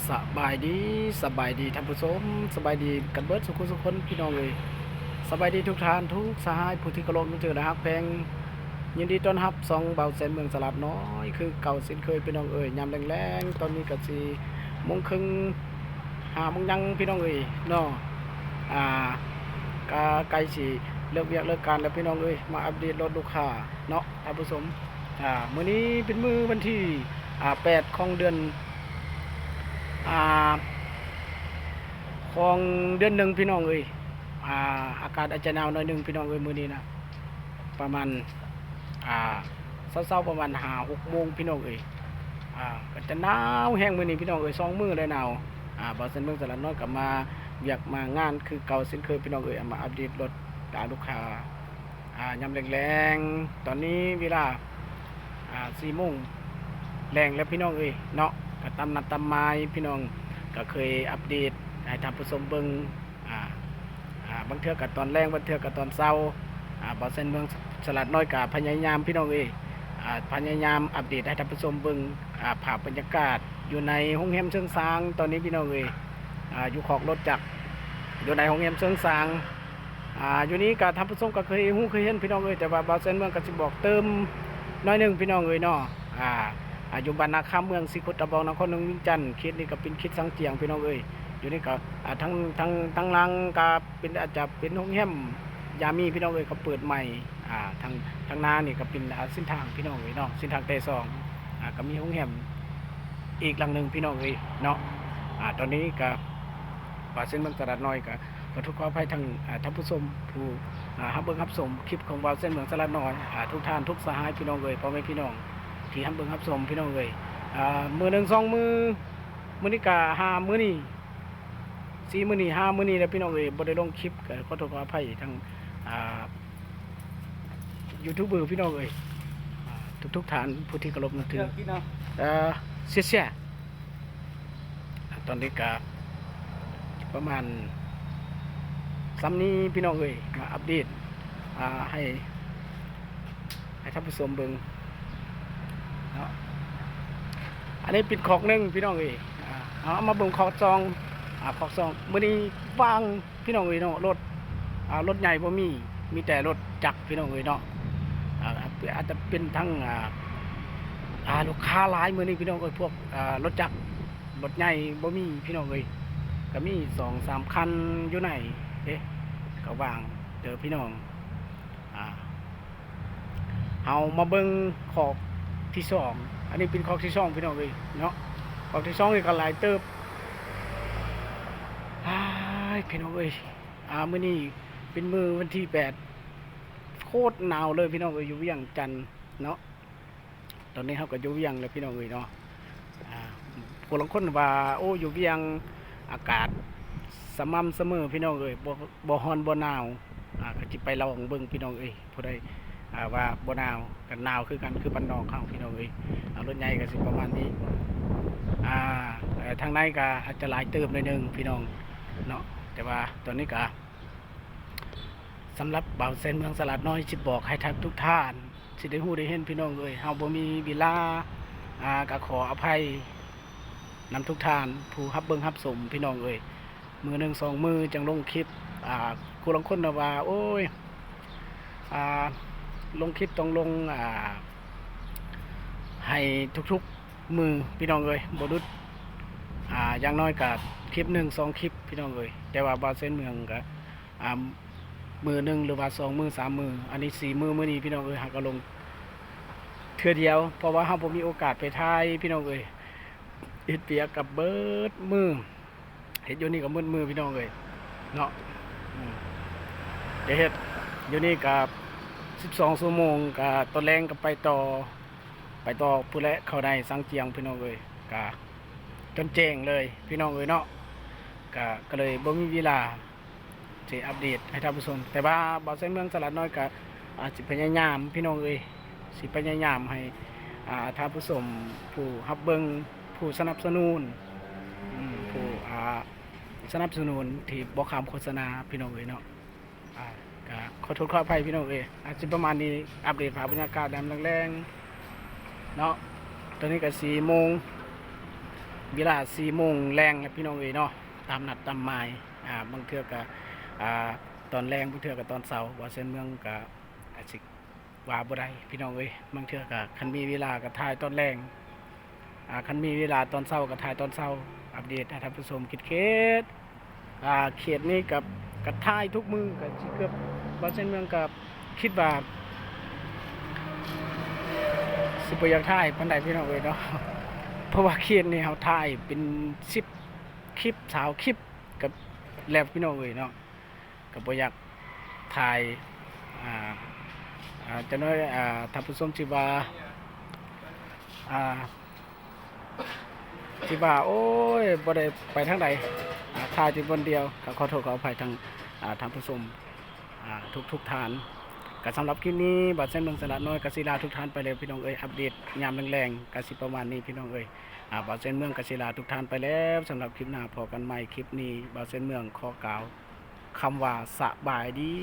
ສະບາຍດີ, ສະບາຍດີທ່ານຜູ້ຊົມ, ສະບາຍດີກັນເບິດສູ່ຄົນສູ່ຄົນພີ່ນ້ອງເອີຍ. ສະບາຍດີທຸກທ່ານ, ທຸກສະຫາຍຜູ້ທີ່ເຄົາລົບນັບຖື ແລະ ຮັກແພງ. ຍິນດີຕ້ອນຮັບຊ່ອງບ່າວແສນເມືອງສະຫຼາດນ້ອຍຄືເກົ່າເຊັ່ນເຄີຍພີ່ນ້ອງເອີຍ. ຍາມແລງໆ ຕອນນີ້ກໍສີ່ໂມງເຄິ່ງ ຫ້າໂມງຍັງພີ່ນ້ອງເອີຍເນາະ. ອ່າ ກໍໃກ້ຊິເລີກວຽກເລີກການແລ້ວພີ່ນ້ອງເອີຍ. ມາອັບເດດລົດລູກຄ້າເນາະທ່ານຜູ້ຊົມ. ອ່າ ມື້ນີ້ເປັນມື້ວັນທີ ອ່າ ແປດ ຂອງເດືອນ ອ່າ ຂອງເດືອນໜຶ່ງພີ່ນ້ອງເອີຍ. ອ່າ ອາກາດອາດຈະໜາວໜ້ອຍໜຶ່ງພີ່ນ້ອງເອີຍ ມື້ນີ້ນະ ປະມານ ອ່າ ເຊົ້າໆ ປະມານຫ້າຫົກໂມງພີ່ນ້ອງເອີຍ. ອ່າ ກໍຈະໜາວແຮງມື້ນີ້ພີ່ນ້ອງເອີຍ, ສອງມື້ແລ້ວໜາວ. ອ່າ ບ່າວແສນເມືອງສະຫຼາດນ້ອຍກໍມາວຽກມາງານຄືເກົ່າເຊັ່ນເຄີຍພີ່ນ້ອງເອີຍ. ເອົາມາອັບເດດລົດ ອ່າ ລູກຄ້າ ອ່າ ຍາມແລງໆ ຕອນນີ້ເວລາ ອ່າ ສີ່ໂມງແລງແລ້ວພີ່ນ້ອງເອີຍເນາະ. ກໍຕາມນັດຕາມໝາຍພີ່ນ້ອງ ກໍເຄີຍອັບເດດໃຫ້ທ່ານຜູ້ຊົມເບິ່ງ ອ່າ ອ່າ ບາງເທື່ອກໍຕອນແລງ ບາງເທື່ອກໍຕອນເຊົ້າ. ອ່າ ບ່າວແສນເມືອງສະຫຼາດນ້ອຍກໍພະຍາຍາມພີ່ນ້ອງເອີຍ ອ່າ ພະຍາຍາມອັບເດດໃຫ້ທ່ານຜູ້ຊົມເບິ່ງ ອ່າ ພາບບັນຍາກາດຢູ່ໃນໂຮງແຮມເຊີງຊາງຕອນນີ້ພີ່ນ້ອງເອີຍ. ອ່າ ຢູ່ຄອກລົດຈັກ ຢູ່ໃນໂຮງແຮມເຊີງຊາງ. ອ່າ ຢູ່ນີ້ກໍທ່ານຜູ້ຊົມກໍເຄີຍຮູ້ເຄີຍເຫັນພີ່ນ້ອງເອີຍ, ແຕ່ວ່າບ່າວແສນເມືອງກໍຊິບອກເຕີມໜ້ອຍໜຶ່ງພີ່ນ້ອງເອີຍເນາະ. ອ່າ ອ່າ ຢູ່ບ້ານນາຄຳ ເມືອງສີໂຄດຕະບອງ ນະຄອນຫຼວງວຽງຈັນ. ເຂດນີ້ກໍເປັນເຂດຊາງຈຽງພີ່ນ້ອງເອີຍ. ຢູ່ນີ້ກໍ ອ່າ ທາງ ທາງ ທາງຫຼັງກໍເປັນ ອາດຈະເປັນໂຮງແຮມຢາມີພີ່ນ້ອງເອີຍ ກໍເປີດໃໝ່. ອ່າ ທາງ ທາງໜ້ານີ້ກໍເປັນ ອ່າ ເສັ້ນທາງພີ່ນ້ອງເອີຍເນາະ, ເສັ້ນທາງແຕ່ສອງ. ອ່າ ກໍມີໂຮງແຮມອີກຫຼັງໜຶ່ງພີ່ນ້ອງເອີຍເນາະ. ອ່າ ຕອນນີ້ກໍ ບ່າວແສນເມືອງສະຫຼາດນ້ອຍກໍ ຂໍໂທດຂໍອະໄພທາງ ອ່າ ທ່ານຜູ້ຊົມຜູ້ ອ່າ ຮັບເບິ່ງຮັບຊົມຄລິບຂອງບ່າວແສນເມືອງສະຫຼາດນ້ອຍ ອ່າ ທຸກທ່ານທຸກສະຫາຍພີ່ນ້ອງເອີຍ, ພໍ່ແມ່ພີ່ນ້ອງທີ່ຮັບເບິ່ງຮັບຊົມພີ່ນ້ອງເອີຍ. ອ່າ ມື້ໜຶ່ງສອງມື້ ມື້ນີ້ກະຫ້າມື້ນີ້ ສີ່ມື້ນີ້ ຫ້າມື້ນີ້ແລ້ວພີ່ນ້ອງເອີຍ ບໍ່ໄດ້ລົງຄລິບ ກໍຂໍໂທດຂໍອະໄພທາງ ອ່າ ຢູທູບເບີພີ່ນ້ອງເອີຍ ອ່າ ທຸກໆທ່ານຜູ້ທີ່ເຄົາລົບນັບຖື. ເອີ ເຊຍໆ. ອ່າ ຕອນນີ້ກະປະມານສ່ຳນີ້ພີ່ນ້ອງເອີຍ ມາອັບເດດ ອ່າ ໃຫ້ ໃຫ້ທ່ານຜູ້ຊົມເບິ່ງເນາະ. ອັນນີ້ເປັນຄອກໜຶ່ງພີ່ນ້ອງເອີຍ. ອ່າ ເຮົາມາເບິ່ງຄອກສອງ. ອ່າ ຄອກສອງ ມື້ນີ້ວ່າງ ພີ່ນ້ອງເອີຍເນາະ, ລົດ ອ່າ ລົດໃຫຍ່ບໍ່ມີ ມີແຕ່ລົດຈັກພີ່ນ້ອງເອີຍເນາະ. ອ່າ ອາດຈະເປັນທັງ ອ່າ ອ່າ ລູກຄ້າຫຼາຍມື້ນີ້ພີ່ນ້ອງເອີຍ. ພວກ ອ່າ ລົດຈັກ ລົດໃຫຍ່ບໍ່ມີພີ່ນ້ອງເອີຍ, ກໍມີສອງສາມຄັນຢູ່ໃນເດ້ ກໍວ່າງເດີພີ່ນ້ອງ. ອ່າ ເຮົາມາເບິ່ງຄອກທີສອງ. ອັນນີ້ເປັນຄອກທີສອງພີ່ນ້ອງເອີຍເນາະ. ຄອກທີສອງນີ້ກໍຫຼາຍເຕີບ. ອ້າຍ ພີ່ນ້ອງເອີຍ ອ່າ ມື້ນີ້ເປັນມື້ວັນທີແປດ ໂຄດໜາວເລີຍພີ່ນ້ອງເອີຍ ຢູ່ວຽງຈັນເນາະ. ຕອນນີ້ເຮົາກໍຢູ່ວຽງແລ້ວພີ່ນ້ອງເອີຍເນາະ. ອ່າ ຜູ້ລາງຄົນວ່າ ໂອ້ ຢູ່ວຽງອາກາດສະໝ່ຳສະເໝີພີ່ນ້ອງເອີຍ ບໍ່ ບໍ່ຮ້ອນບໍ່ໜາວ. ອ່າ ກໍຊິໄປລອງເບິ່ງພີ່ນ້ອງເອີຍ. ຜູ້ໃດ ອ່າ ວ່າບໍ່ໜາວ ກໍໜາວຄືກັນ ຄືບ້ານນອກເຮົາພີ່ນ້ອງເອີຍ. ອ່າ ລົດໃຫຍ່ກໍຊິປະມານນີ້. ອ່າ ເອີ ທາງໃນກໍອາດຈະຫຼາຍເຕີບໜ້ອຍໜຶ່ງພີ່ນ້ອງເນາະ, ແຕ່ວ່າຕອນນີ້ກໍ ສຳລັບບ່າວແສນເມືອງສະຫຼາດນ້ອຍ ຊິບອກໃຫ້ທ່ານທຸກທ່ານຊິໄດ້ຮູ້ໄດ້ເຫັນພີ່ນ້ອງເອີຍ. ເຮົາບໍ່ມີເວລາ ອ່າ ກໍຂໍອະໄພນຳທຸກທ່ານຜູ້ຮັບເບິ່ງຮັບຊົມພີ່ນ້ອງເອີຍ. ມື້ໜຶ່ງສອງມື້ຈັ່ງລົງຄລິບ. ອ່າ ຜູ້ລາງຄົນນະວ່າ ໂອ້ຍ ອ່າ ລົງຄລິບຕ້ອງລົງ ອ່າ ໃຫ້ທຸກໆມື້ພີ່ນ້ອງເອີຍ ບໍ່ຫຼຸດ. ອ່າ ຢ່າງໜ້ອຍກໍຄລິບໜຶ່ງສອງຄລິບພີ່ນ້ອງເອີຍ. ແຕ່ວ່າບ່າວແສນເມືອງກໍ ອ່າ ມື້ໜຶ່ງ ຫຼືວ່າສອງມື້ສາມມື້ ອັນນີ້ສີ່ມື້ ມື້ນີ້ພີ່ນ້ອງເອີຍ ຫາກໍລົງເທື່ອດຽວ ເພາະວ່າເຮົາບໍ່ມີໂອກາດໄປຖ່າຍພີ່ນ້ອງເອີຍ. ເຮັດວຽກກັບເບິດມື້ ເຮັດຢູ່ນີ້ກໍໝົດມື້ພີ່ນ້ອງເອີຍເນາະ. ອືມ ຈະເຮັດຢູ່ນີ້ກໍສິບສອງຊົ່ວໂມງ ກໍຕອນແລງກໍໄປຕໍ່ ໄປຕໍ່ພຸ້ນແຫຼະ ເຂົ້າໃນຊາງຈຽງພີ່ນ້ອງເອີຍ. ກະຈົນແຈ້ງເລີຍພີ່ນ້ອງເອີຍເນາະ. ກະ ກໍເລີຍບໍ່ມີເວລາຊິອັບເດດໃຫ້ທ່ານຜູ້ຊົມ, ແຕ່ວ່າບ່າວແສນເມືອງສະຫຼາດນ້ອຍກະ ອາ ຊິພະຍາຍາມພີ່ນ້ອງເອີຍ ຊິພະຍາຍາມໃຫ້ ອາ ທ່ານຜູ້ຊົມ ຜູ້ຮັບເບິ່ງ ຜູ້ສະໜັບສະໜູນ ອາ ຜູ້ ອາ ສະໜັບສະໜູນທີ່ບໍ່ຂ້າມໂຄສະນາພີ່ນ້ອງເອີຍເນາະ. ອ່າ ກະຂໍໂທດຂໍອະໄພພີ່ນ້ອງເອີຍ ອາດຊິປະມານນີ້ ອັບເດດພາບບັນຍາກາດຍາມແລງໆເນາະ. ຕອນນີ້ກະສີ່ໂມງ ເວລາສີ່ໂມງແລງແລ້ວພີ່ນ້ອງເອີຍເນາະ ຕາມນັດຕາມໝາຍ. ອ່າ ບາງເທື່ອກໍ ອ່າ ຕອນແລງ ບາງເທື່ອກໍຕອນເຊົ້າ. ບ່າວແສນເມືອງກໍອາດຊິວ່າບໍ່ໄດ້ພີ່ນ້ອງເອີຍ ບາງເທື່ອກໍຄັນມີເວລາກໍຖ່າຍຕອນແລງ ອ່າ ຄັນມີເວລາຕອນເຊົ້າກໍຖ່າຍຕອນເຊົ້າ ອັບເດດໃຫ້ທ່ານຜູ້ຊົມເຂດໆ. ອ່າ ເຂດນີ້ກໍ ກໍຖ່າຍທຸກມື້ ກໍຊິເກືອບ ບ່າວແສນເມືອງກໍຄິດວ່າ ຊິບໍ່ຢາກຖ່າຍປານໃດພີ່ນ້ອງເອີຍເນາະ ເພາະວ່າເຂດນີ້ເຮົາຖ່າຍເປັນສິບຄລິບ ຊາວຄລິບ ກໍແລ້ວພີ່ນ້ອງເອີຍເນາະ ກໍບໍ່ຢາກຖ່າຍ. ອ່າ ອ່າ ຈັກໜ້ອຍ ອ່າ ທ່ານຜູ້ຊົມຊິວ່າ ອ່າ ທີ່ວ່າ ໂອ້ຍ ບໍ່ໄດ້ໄປທາງໃດ ອ່າ ຖ່າຍແຕ່ບ່ອນດຽວ. ກໍຂໍໂທດຂໍອະໄພທາງ ອ່າ ທ່ານຜູ້ຊົມ ອ່າ ທຸກໆທ່ານ. ກໍສຳລັບຄລິບນີ້ ບ່າວແສນເມືອງສະຫຼາດນ້ອຍກໍຊິລາທຸກທ່ານໄປແລ້ວພີ່ນ້ອງເອີຍ. ອັບເດດຍາມແລງໆກໍຊິປະມານນີ້ພີ່ນ້ອງເອີຍ. ອ່າ ບ່າວແສນເມືອງກໍຊິລາທຸກທ່ານໄປແລ້ວ ສຳລັບຄລິບໜ້າພໍ້ກັນໃໝ່. ຄລິບນີ້ບ່າວແສນເມືອງຂໍກ່າວຄຳວ່າສະບາຍດີ.